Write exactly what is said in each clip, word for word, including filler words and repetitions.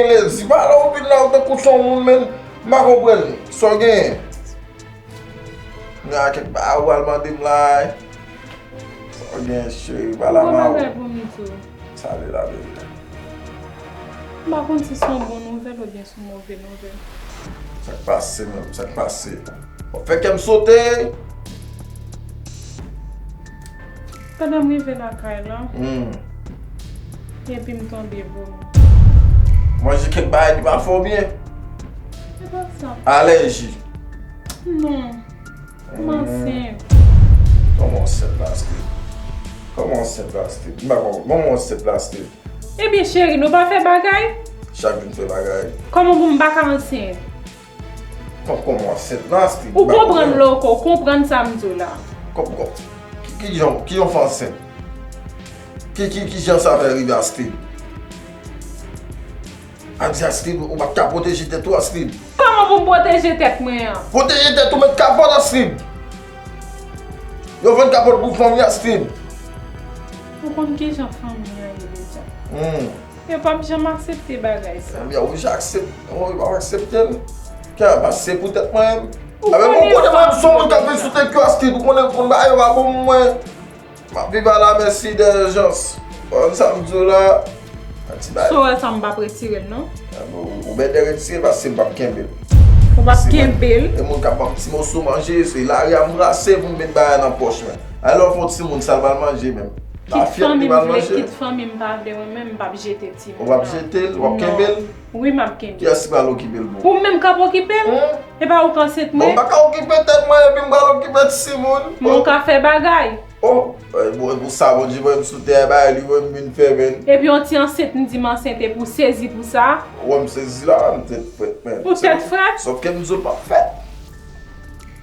Lezi, pa la ou vin la, ou tankou se yon moun, men m pa konprann. Sa w genyen? Gen kèk bagay ou al mande m la. Sa w genyen, cheri? Pa la, ma ou. Ou gon bagay pou m di w? Sa li la, bebe? M pa konn si se yon bon nouvèl oubyen se yon move nouvèl. Sa k pase menm? Sa k pase? W ap fè kè m sote. Pandan m rive lakay la, hmm, epi m tonbe vomi. Manje kèk bagay ki pa fè w byen? Se pa sa. Alèji? Non. M ansent. Kòman w ansent la, Astrid? Kòman w ansent la, Astrid? M pa konprann. Kòman w ansent la, Astrid? Ebyen, cheri, nou pa fè bagay? Chak jou n fè bagay. Kòman pou m pa ka ansent? Kòm, kòman w ansent la, Astrid? Ou konprann lè w ko, konprann sa m di w la. Kòm, kòm, ki, ki jan, ki jan w fè ansent? Ki, ki, ki jan sa fè rive, Astrid? A di, Astrid, ou pa t ka pwoteje tèt ou, Astrid? Kòman pou m pwoteje tèt mwen an? Pwoteje tèt ou, met kapòt, Astrid. Yo vann kapòt pou fanmi, Astrid. Ou konn ki jan fanmi an ye deja. Hmm. Yo p ap janm aksepte bagay sa. Ebyen, ou ja aksepte, ou pa aksepte l. Kè a pase pou tèt mwen. Ou konnen mwen, mwen, se yon moun k ap viv sou tèt yo, Astrid. Ou konnen, ou konn bagay yo pa bon pou mwen. M ap viv alamèsi de ijans. Ou konn sa m di w la? Yon ti bagay. So wè sa m p ap retire l, non? Ou bèdè retire l paske m p ap kenbe l. Ou p ap kenbe l? E moun k ap ban m ti moso manje, se lari a m brase pou m met bagay nan pòch mwen. Alò, fè yon timoun, sa l pral manje menm? Kit fanmi m vle, kit fanmi m pa vle, mwen menm m p ap jete timoun nan. Ou p ap jete l? W ap kenbe l? Wi, m ap kenbe l. Kiyès ki pral okipe l pou ou? Ou menm k ap okipe l? E pa ou k ansent mwen? Bon, m pa ka okipe tèt mwen epi m pral okipe timoun. Men ou ka fè bagay. Oh, e pou, e pou sa Bondye voye m sou tè a, bay li voye m vin fè menn. Epi yon ti ansent, m di m ansent, epi ou sezi pou sa? Wè m sezi la, m tèt frèt menn. Ou tèt frèt? Sòf ke m di w l p ap fèt.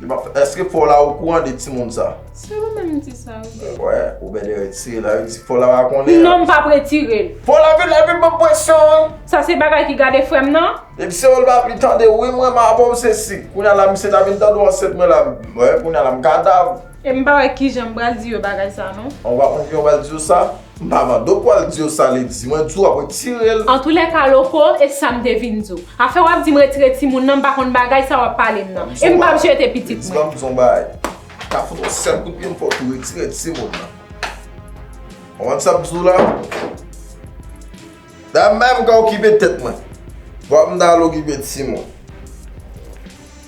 Li p ap fèt. Èske fò w la okouran de timoun sa? Se ou menm m di sa, wi. Wè, ou bèdè retire la, yo di fò w la pa konnen. Non, m p ap retire l. Fò w la vin la, epi ban m presyon, wi. Sa se bagay ki gade frè m nan? Epi se ou l pa vin tande, wi, mwen, m avè w, se si. Kounye a la, misye ta vin tande w ansent mwen la, wè, kounye a la, m kadav. E m pa wè kijan m pral di yo bagay sa non. Ou pa konn kijan w pral di yo sa? M pa mande w pou w al di yo sa, li di mwen di w ap retire l. Antoulèka, Loko, e sa m te vin di w. Afè w ap di m retire timoun nan, m pa konn bagay sa w ap pale m nan. E m p ap jete pitit mwen. Li di ban m di w yon bagay. Ka fout yon sèl kout pye, m fè w tou retire timoun nan. Ou konprann sa m di w la? Dayè m menm ka okipe tèt mwen. Fò m ta al okipe timoun.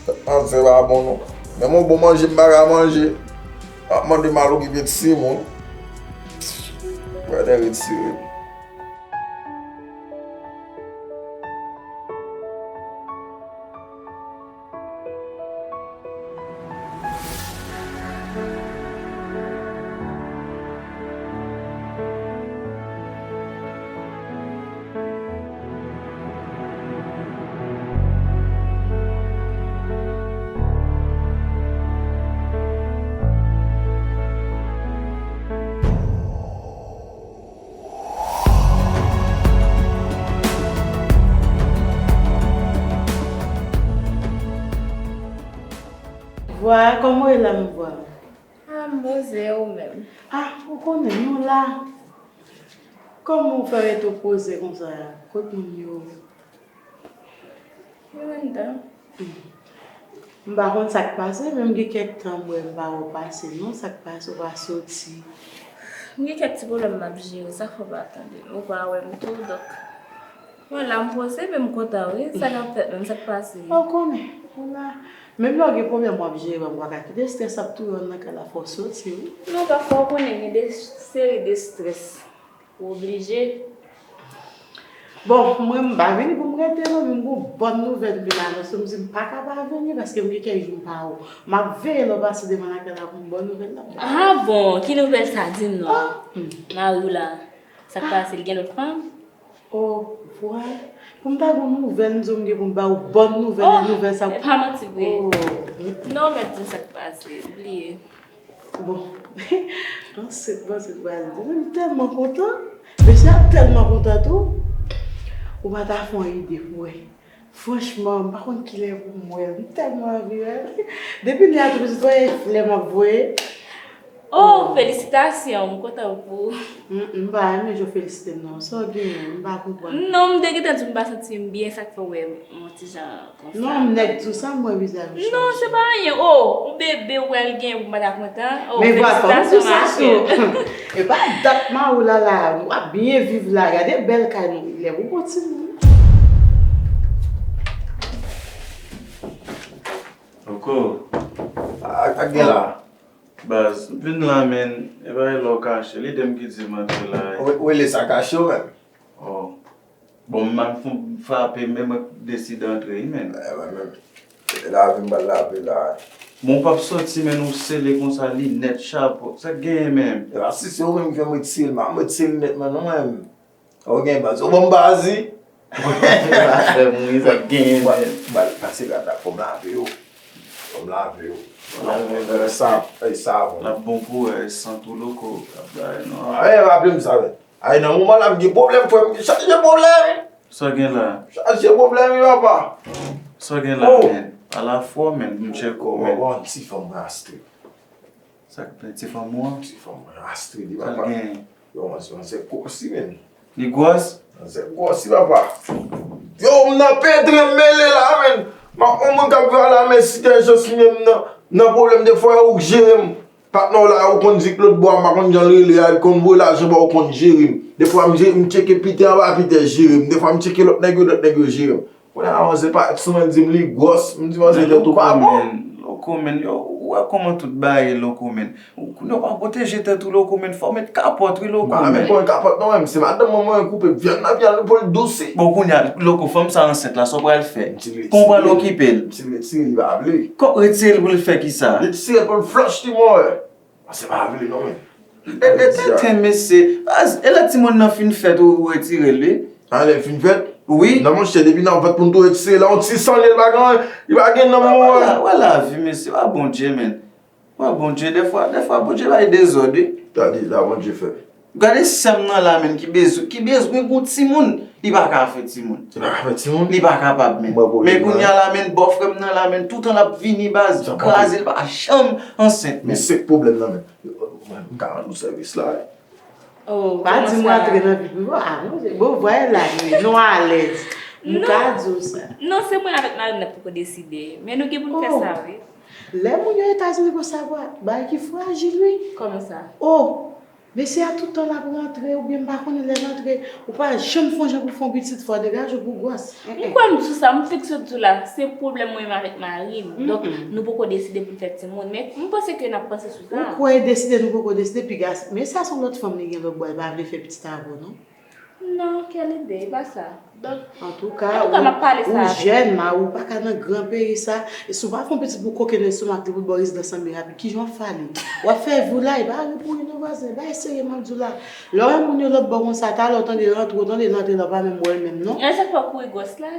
Tèt manzè pa bon non. Menm yon bon manje m pa ka manje. W ap mande m al okipe timoun. Wè nèg retire. Vwa, kòman w ye la, m vwa? Ah, m poze, ou menm? Ah, ou konnen, nou la. Kòman w fè rete w poze konsa? Kot moun yo? Yo anndan. M pa konn sa k pase, men m gen kèk tan m wè m pa wè w pase non, sa k pase, w pa soti. M gen kèk ti pwoblèm m ap jere, sa fè w pa tande m. Ou pa wè m tou, donk, mwen la m poze, men m kontan wi. Sa k ap fèt menm, sa k pase? Ou konnen, ou la. Menm lè w gen pwoblèm w ap jere, w pa ka kite estrès ap touye w nan kay la, fò w soti wi. Non, pafwa w konnen gen de seri de estrès. Ou oblije. Bon, mwen m pa vini pou m rete non, men m gon bòn nouvèl m vin anonse w, m di m pa ka pa vini paske m gen kèk jou m pa wè w. M ap veye lè w pase devan lakay la pou m ba w nouvèl la. Ah bon, ki nouvèl sa? Di m non. Ah, hmm. Mari w la, sa k pase, li gen lòt fanm? Oh, vwa. Pou m ta gon nouvèl, m di w m gen pou m ba w bòn nouvèl, e nouvèl sa. Oh, e pa manti vre. Oh. Non, mèt di m sa k pase, bliye. Bon, ansent, ansent pral di. M tèlman kontan. Mesye ap tèlman kontan tou. Ou pa ta fè yon ide pou wè. Franchman, m pa konn kilè pou m wè l. M tèlman anvi wè l. Depi lè a tou, pitit, wè flè m ap voye. Oh, felisitasyon, m kontan pou ou. M, m pa renmen jan w felisite m non. Sa w genyen? M pa konprann. Non, m te gentan di w m pa santi m byen, sa k fè w wè m yon ti jan konsa. Non, m nèk di w sa, m wè vizaj ou chanje. Non, se pa anyen. Oh, yon bebe w pral genyen pou m pa ta kontan. Oh, felisitasyon, ma chère. Men vwa, fò m di w sa tou. E pa dat mari w la la, w ap byen viv la. Gade bèl kay nou. Lè ou gon timoun. Koko. Sa k gen la? Baz, m vin la, men, e pa lè w kache, li de m ki di m antre la. Ou, ou rele sa kache w menm? Oh. Bon, m al fon frape, men mwen deside antre, wi, men. Eh, mwen menm, se lavi m pral lape la. Bon, w p ap soti, men ou sele konsa, linèt, chapo, sa k genyen menm? E pa si se ou menm ki fè m retire l, m ap retire linèt mwen non, menm. Ou gen baz. Ou ban m baz, wi. Afè mouri, sa k genyen, men. Bal, pase rad la, fò m lave yo. Fò m lave yo. Lave yo. Sa, ey, savon. L ap bon pou wè, san tou loko, l ap bay, non. Ey, raple m sa, men. Ay, nan moman la, m gen pwoblèm, frè m. Chaje pwoblèm. Sa gen la? Chaje pwoblèm, wi, papa. Sa gen la, men? Ala fò, men, m tcheke w, men. Bon, ti fanm mwen, Astrid. Sa k plen ti fanm ou an? Ti fanm mwen, Astrid, wi, papa. Sa l gen? Yo, manzè, manzè gwòs, wi, men. Li gwòs? Manzè gwòs, wi, papa. Yo, m nan pentre, m mele la, men. M ap yon moun k ap viv alamè, Site Jans, men m nan, nan pwoblèm, defwa, ou k jere m. Patnè w la, ou konn di k lòt bò a, m pa konn jan l rele a, l konn voye lajan ba w, ou konn jere m. Defwa, m je-, m tcheke Pitè anba, Pitè jere m. Defwa, m tcheke lòt nèg yo, lòt nèg yo jere m. Kounye a, manzè parèt sou mwen, di m li gwòs. M di, manzè, tèt ou pa bon. Loko, men, yo, ou wè kòman tout bagay ye, loko, men. Ou, kounye a, w pa pwoteje tèt ou, loko, men. Fò w met kapòt, wi, loko, men. M pa renmen pran kapòt, non, men. Se madanm mwen, mwen koupe vyann nan, vyann pou l dous, wi. Bon, kounye a, loko, fanm sa ansent la, sa w pral fè? Kòman w pral okipe l? M di l retire, li pa vle. Kò, retire l pou l fè kisa? Retire l pou l flòch li, mwen wè. Pase pa vle non, men. Tenten, mesye. Baz, e lè timoun nan fin fèt, ou, ou retire l, wi? A, lè l fin fèt? Wi. Non, monchè, depi nan vant moun tou retire la, yon ti san li, li pa gen, li pa gen nanm, mwen. Wè la, wè lavi, mesye. Wè Bondye, men. Wè Bondye, defwa, defwa, Bondye bay dezòd, wi. Gade, la Bondye fè. Gade sè m nan la, men, ki bezwen, ki bezwen gon timoun. Li pa ka fè timoun. Li pa ka fè timoun? Li pa kapab, men. Men kounye a la, men, bòfrè m nan la, men, toutan l ap vini, baz, kraze, li pa janm ansent, men. Men se k pwoblèm nan, men. Mwen, m ka rann ou sèvis la, wi. Oh, pa di m rantre nan vi m. Ah, bon, bon, vwayè la, men, nou alèz. M ka di w sa. Non, se mwen avèk mari m n ap poko deside. Men nou gen pou n fè sa, wi. Lè moun yo Etazini konsa, bagay ki frajil, wi. Kòman sa? Oh, mesye a tout tan l ap rantre, oubyen m pa konnen lè l antre, ou pa janm fè yon jan pou fè yon pitit, fò w degaje w pou gwòs. M kwè m di w sa, m fiks di w la, se pwoblèm mwen menm avèk mari m. Donk, nou poko deside pou n fè timoun, men m panse ke n ap panse sou sa. Ou kwè deside, nou poko deside, piga, men sa se yon lòt fanm li gen lòt bò, li pa vle fè pitit avè w, non? Non, kèl ide, e pa sa. Antouka, ou jèn, mari w pa ka nan gran peyi sa. E si w pa fè yon pitit pou kokenn lestomak li, pou l ba w rezidans an byen rapid, kijan w ap fè ale? W ap fè vi w la, e pa ri pou ri non, vwazen. Bagay serye m ap di w la. Lè w wè moun yo lòt bò konsa, talè w tande rantre, w tande rantre la, w pa menm wè l menm non. E sa k fè w kouri gwòs la?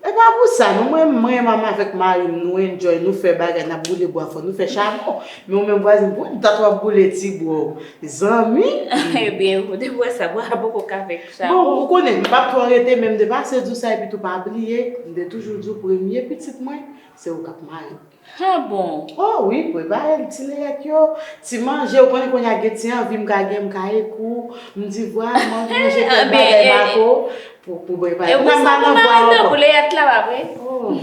E pa pou sa non, mwen, mwen, manman avèk mari m, nou enjoy, nou fè bagay, n ap boule bwa fò, nou fè chabon. Men ou menm vwazen, pou dat w ap boule ti bwa w. Zanmi! Ebyen, ou te wè sa, bwa a poko ka fè chabon. Bon, ou konnen, m p ap twò rete, men m te pase di w sa, epi tou pa bliye, m te toujou di w premye pitit mwen, se ou k ap mare. Ah bon? Oh wi, prepare l, ti leyèt yo, ti manje, ou konnen kounye a gen ti anvi m ka gen, m ka ekri w, m di vwa, manje tèl bagay ba ko, pou, pou prepare. E pou sa pou mare nan pou leyèt la, pa vre? Oh.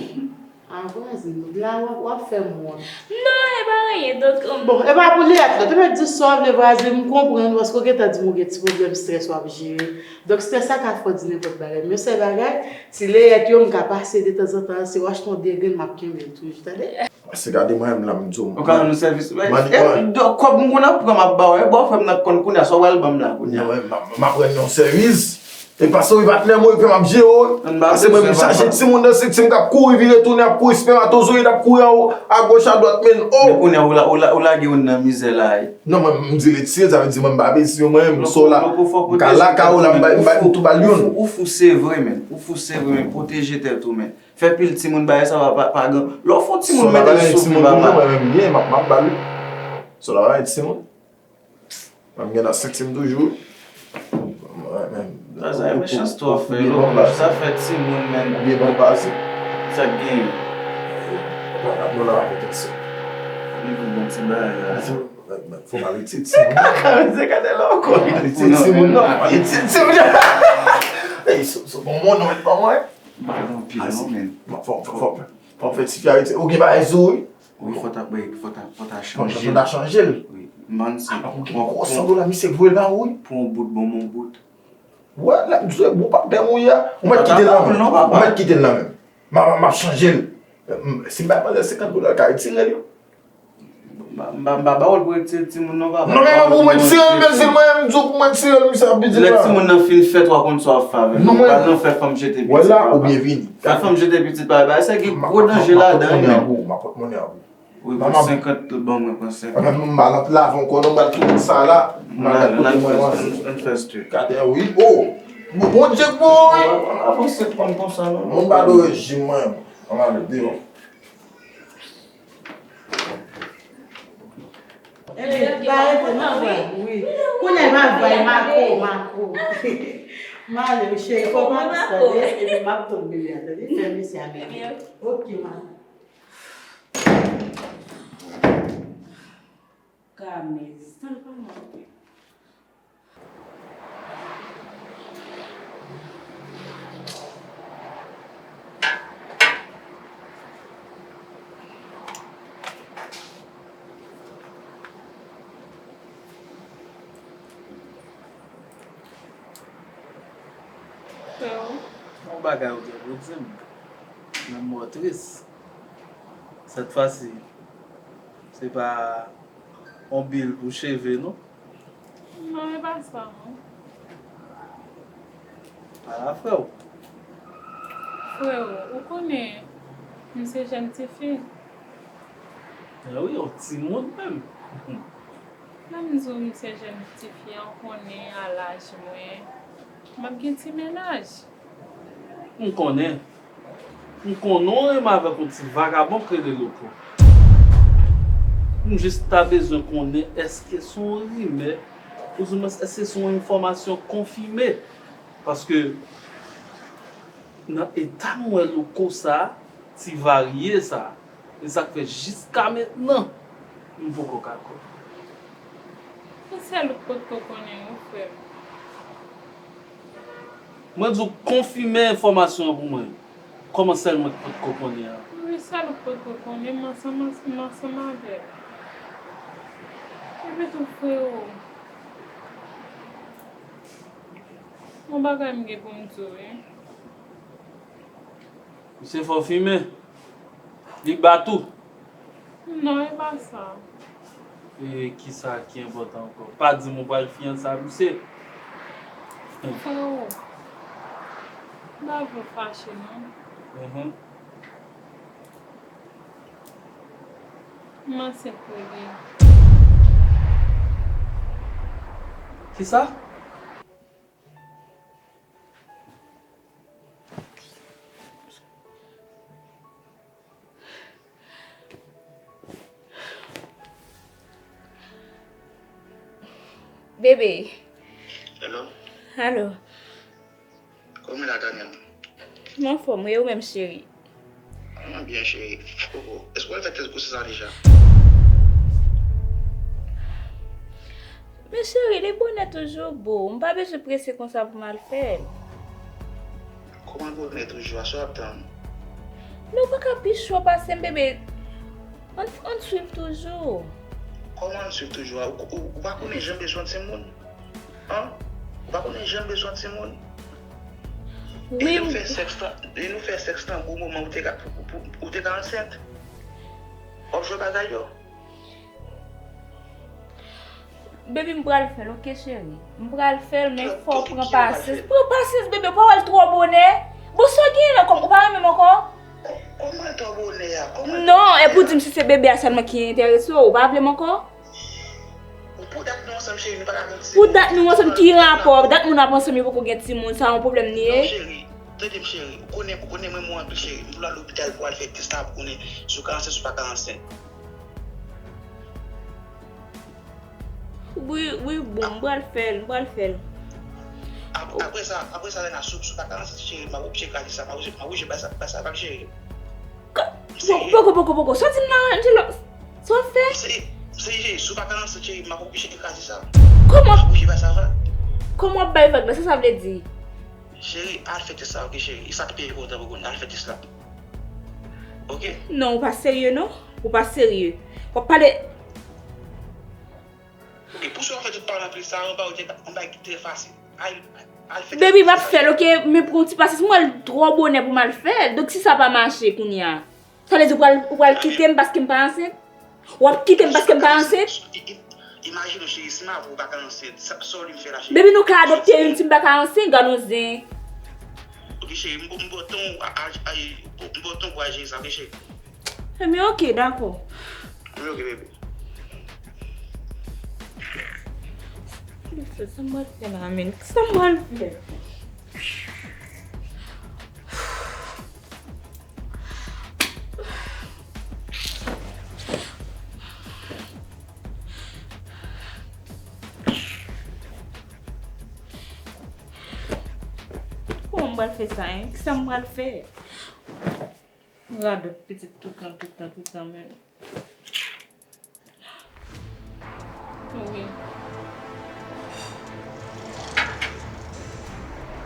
A vwazin, la w ap, w ap fè m wont. Non, e pa anyen, donk, um. Bon, e pa pou leyèt la. Te mèt di sa w vle vwazin, m konprann, paske w gentan di m ou gen ti pwoblèm strès w ap jere. Donk, strès la ka fè w di nenpòt bagay. Men yon sèl bagay, ti leyèt yo, m ka pase detanzantan, se w achte yon de grenn, m ap kenbe l toujou, tande? Paske gade mwen menm la, m di w. Ou ka rann nou sèvis. Kòb m konn ap pran, m ap ba w, e bòfrè m nan k konn kounye a, sa w pral ban m la kounye a? Non, m ap, m ap rann yon sèvis. E pase wi patnè m, wi, epi m ap jere w. Pase mwen menm chaje timoun nan senti m k ap kouri vire tounen, ap kouri spèmatozoyid, ap kouri anwo, agoch, adwat, men, oh! Men kounye a, ou la, ou la, ou lage youn nan mizè la, wi. Non, mwen, m di retire, sa vle di mwen m pa bezwen yo, mwen, m so la. M ka lakay ou la, m bay, m bay, m tou ba l youn. Ou fou, ou fou, se vre, men. Ou fou, se vre, men. Pwoteje tèt ou, men. Fè pil timoun, bagay sa pa, pa, pa gen. Lè w fè yon timoun, mete l sou pye, papa. Mwen menm byen, m ap, m ap ba l wi. So la, pa gen timoun. Mwen m gen nan senti m toujou. Mwen menm. Sa e mechans twò fè, loko. Sa fè timoun, men. Ou byen bon baz. Sa k genyen? Bon, n ap nou la avèk tèt sou. Li vin bon ti bagay la. Fò m ale ti timoun. Kaka, men se gade la ankò. Fò m ale ti timoun nan. Fò m ale ti timoun. Ey, so, so, bon, bon, non, bon, mwen. Anpil, non, men. Fò, fò, fò, fò m fè ti fè arete. Ou gen bagay sou ou, wi? Wi, fò ta, wi, fò ta, fò ta chanje l. Fò ta chanje l. Wi, man, se. Ou gen gwo san dola, misye voye l ba ou, wi. Pou yon bout, bon, bon bout. Wè, lè m di w, bon, pa dèm ou ye a. Ou mèt kite l nan men m. Ou mèt kite l nan men m. M a, m a, m ap chanje l. M, si m bay manzè senkant dola, l ka retire l. M pa, m pa, m pa ba w l pou retire timoun non, papa. Non, men mwen pou mwen tire l, bezil mwen, m di w pou mwen tire l, misye ap piti la. Lè timoun nan fin fèt, w a konn sa w ap fè avè l. Non, mwen. Ou pral nan fè fanm jete pitit, papa. Ou byenvini. Fè fanm jete pitit, pa bay, sa gen gwo danje ladan, wi, men. M a pot monnen an pou ou. Wi, pot senkant, tout bon, mwen pran senkant. Mwen menm, m ba l ant lav ankò, non, m ba l tout sa la. M ba l kote mwen ranse. Ann fè street. Gade, wi. Oh! Bon, Bondye k bon, wi. Avanse, pran konsa, non. Mwen m ba l rejim, mwen. Ann ale deyò. Ebyen, pa rete nan vwal, wi. Kounye a, m ap vwal Mako, Mako. M ale, wi, cheri, fò w pa tande, epi m ap tann bebe a, tande? Fè mesye a bebe. Ok, ma. Kamèz, sa l pa mwen. Freo. Yon bagay ou gen pou di m. Nan mò tris. Sèt fwa si, se pa yon bil pou cheve, non? Non, e pa sa, non. Ala freo. Freo, ou konnen, m se jèn tifi. Anwi, yon timoun menm. Lè m di w m se jèn tifi an, ou konnen a laj mwen, m ap gen ti mennaj. M konnen. M konnen w renmen avèk yon ti vagabon k rele Loko. M jis ta bezwen konnen èske se yon rimè, oudimwens èske se yon enfòmasyon konfime. Paske nan eta m wè Loko sa, ti varye sa, e sa k fè jiska mentnan, m poko ka kwè. Pou sèl ou k potko konnen wi, frè m. Mwen di w konfime enfòmasyon an pou mwen. Kòman sèl mwen k potko konnen an? Wi, sèl ou k potko konnen, m ansanm, ansanm, ansanm avè l. Epi tou, freo, yon bagay m gen pou m di w, wi. Misye fò fimen. Li ba tou. Non, e pa sa. E kisa ki enpòtan ankò? Pa di m ou pral fiyanse ak misye. Freo, m pa vle w fache, non. Mhm. M ansent pou li. Kisa? Bebe. Hello. Alo. Kòman w ye la, Daniel? M anfòm, wi, e ou menm, cheri? Mwen byen, cheri. Koko, èske w al fè tès gwosès la deja? Men cheri, li bonè toujou, boo. M pa bezwen prese konsa pou m al fè l. Kòman bonè toujou a? Sa w ap tann? Men ou pa ka pi cho pase m, bebe. Ann, ann swiv toujou. Kòman ann swiv toujou a? Ou, ou, ou pa konnen jan m bezwen timoun? An? Ou pa konnen jan m bezwen timoun? Wi. E lè nou fè sèks lan, lè nou fè sèks lan, bon moman ou te ka, ou, ou, ou te ka ansent? W ap jwe bagay yo? Baby, m pral fè l, oke, cheri? M pral fè l, men fò w pran pasyans. Pran pasyans, bebe, ou pa wè l twò bonè? Bon, sa w genyen la, kòm ou pa renmen m ankò? Kòman l twò bonè a? Kòman l twò bonè a? Non, e pou di m si se bebe a sèlman ki enterese w, ou pa vle m ankò? Pou dat nou ansanm, cheri, nou pa ka gen timoun. Pou dat nou ansanm, ki rapò? Dat moun ap ansanm, yo poko gen timoun, sa yon pwoblèm li ye? Non, cheri, tande m, cheri. Ou konnen, ou konnen mwen renmen w anpil, cheri. M vle al lopital pou al fè tès la, pou konnen si w ka ansent, si w pa ka ansent. Wi, wi, bon, m pral fè l, m pral fè l. Ap-, apre sa, apre sa, Lena, si w, si w pa ka ansent, cheri, m ap oblije kraze sa, m ap oblije, m ap oblije bay sa, bay sa vag, cheri. Ka-, poko, poko, poko. Sa w di m la, Angelo? Sa w fè? M serye, m Cheri, si w pa ka ansent, cheri, m ap oblije kraze sa. Kòman? M ap oblije bay sa vag. Kòman w ap bay vag la? Sa sa vle di? Cheri, al fè tès la, oke, cheri? E sa k pi enpòtan pou kounye a, al fè tès la. Oke? Non, ou pa serye, non. Ou pa serye. W ap pale. Oke, pou sa w ap fè tout pale anpil sa, anba w te, anba ki te fasil. Al, al fè tès la. Baby, m ap fè l, oke? Men pran yon ti pasyans. Mwen, l twò bonè pou m al fè l. Donk, si sa pa mache kounye a, sa vle di ou pral, ou pral kite m paske m pa ansent? W ap kite m paske m pa ansent? I- i- Imajine w, cheri, si m avè w pa ka ansent, sa, sa w li m fè la, cheri? Baby, nou ka adopte youn si m pa ka ansent, gad yon zen. Oke, cheri, m bo- m bo tan w a- a- a- m bo tan w pou al jere sa, oke, cheri? Ebyen, oke, dakò. Ebyen, oke, bebe. Sa m pral fè la, menn? Sa m pral fè? Kòman m pral fè sa, en? Kisa m pral fè? Radòt pitit toutan, toutan, toutan, menm. Wi.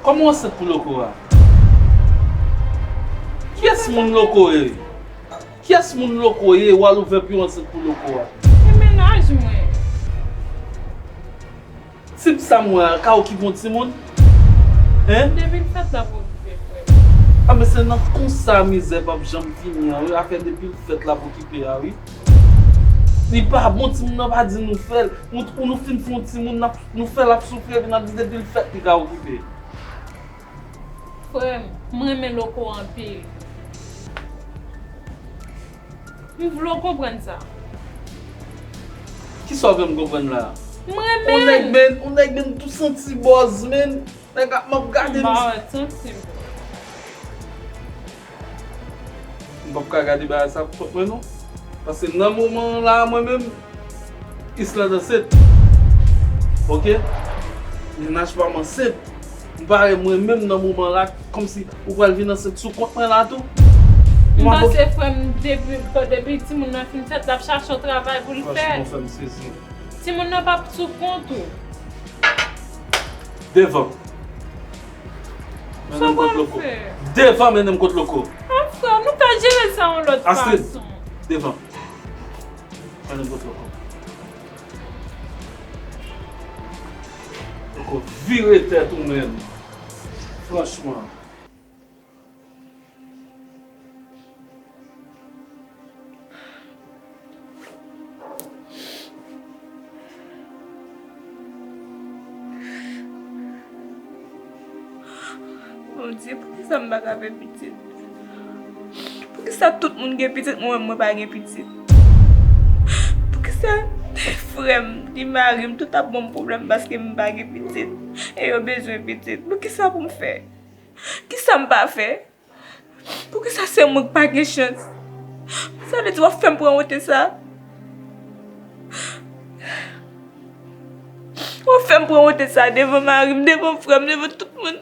Kòman w ansent pou Loko a? Kiyès moun Loko ye? Kiyès moun Loko ye? W al ouvè pye w ansent pou Loko a? E mennaj mwen. Tip sa m wè a, ka okipe yon timoun? Hein? Depi l fèt la pou okipe frè m. A, men se nan konsa mizè p ap janm fini an, wi. Afè depi l fèt la pou okipe a, wi. Li pa bon, timoun nan pa di nou fè l. Nou, nou fin fè yon timoun, n ap, nou fè l ap soufri, epi n ap di depi l fèt, li ka okipe. Frè m, m renmen Loko anpil. M vle w konprann sa. Kisa w vle m konprann la? M renmen l. Yon nèg, men, yon nèg, men, tou santi bòz, men. Nèg ap m ap gade m. M pa wè santi m. M p ap ka gade bagay sa pou kont mwen, non. Paske nan moman an la, mwen menm, Islande ansent. Oke? Mennaj pa m ansent. M pare mwen menm nan moman la, kòmsi ou pral vin ansent sou kont mwen la tou. M panse frè m depi, depi timoun nan fin fèt, l ap chache yon travay pou l fè. Franchman, frè m sezi. Timoun nan p ap sou kont ou. Devan. Mennen m kot Loko. Devan, mennen m kot Loko. Ah, frè, nou ka jere sa yon lòt fason. Astrid, devan. Mennen m kot Loko. Loko, vire tèt ou menm. Franchman. Bondye, poukisa m pa ka fè pitit? Poukisa tout moun gen pitit, mwen menm mwen pa gen pitit? Poukisa frè m, ni mari m, tout ap ban m pwoblèm paske m pa gen pitit? E yo bezwen pitit. Poukisa pou m fè? Kisa m pa fè? Poukisa se mwen k pa gen chans? Sa vle di w ap fè m pran wonte sa? W ap fè m pran wonte sa devan mari m, devan frè m, devan tout moun.